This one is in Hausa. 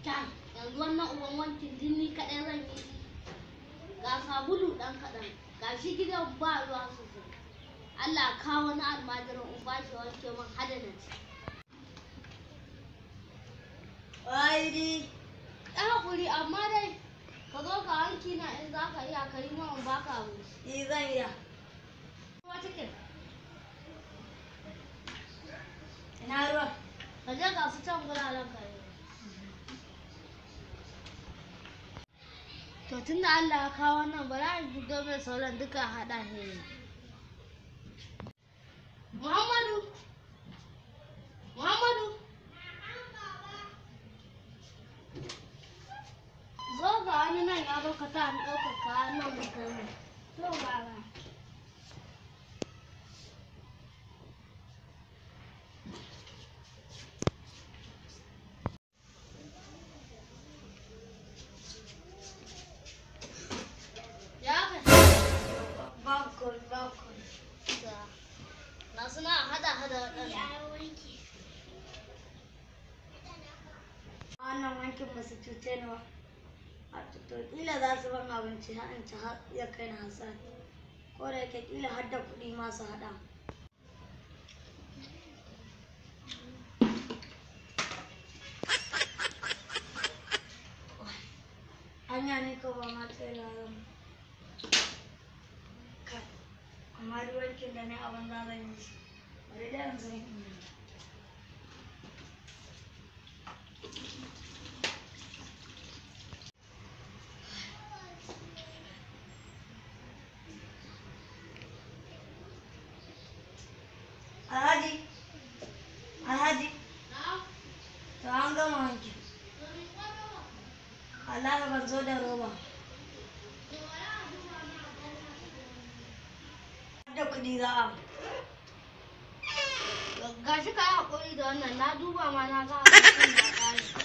Kai, yanzu wannan uban wankin jini kaɗai zan yi. Ga sabulu ɗan kaɗan, ga shi gidan ba ruwa sosai. Allah kawo wani almajirin in ba shi wanke min hada na ci. Wairi. Ɗan haƙuri amma dai ka zo ka wanki na in za ka iya ka yi min in baka abinci. Ni zan iya. Kuma cikin, Ina ruwa. ka je ga su can guraren ka yi. To tun da Allah ya kawo wannan bari in fito mai sauran duka haɗa shi. Muhammadu! Muhammadu! Zo ga wani nan ya zo ka ta ni ɗaukar kayan nan mu kai mai. To baba. Ya ka Babu komi, babu komi. Na suna hada hada waɗannan. Wannan wankin ba su cuce ni ba. A to kila za su ban abinci har in ci har ya kai na hasari. Ko da yake kila har da kuɗi ma su haɗa. Anya ne ko ba ma tela zan. Kai, amma duk wankin da na yi a banza zan yi shi. Bari dai yanzu in yi. Alhaji, Alhaji, to an gama wanki. Wallahi ban zo da roba. Da kuɗi za a. Ga shi ka yi haƙuri da wannan na duba ma na ga abincin ya ƙare.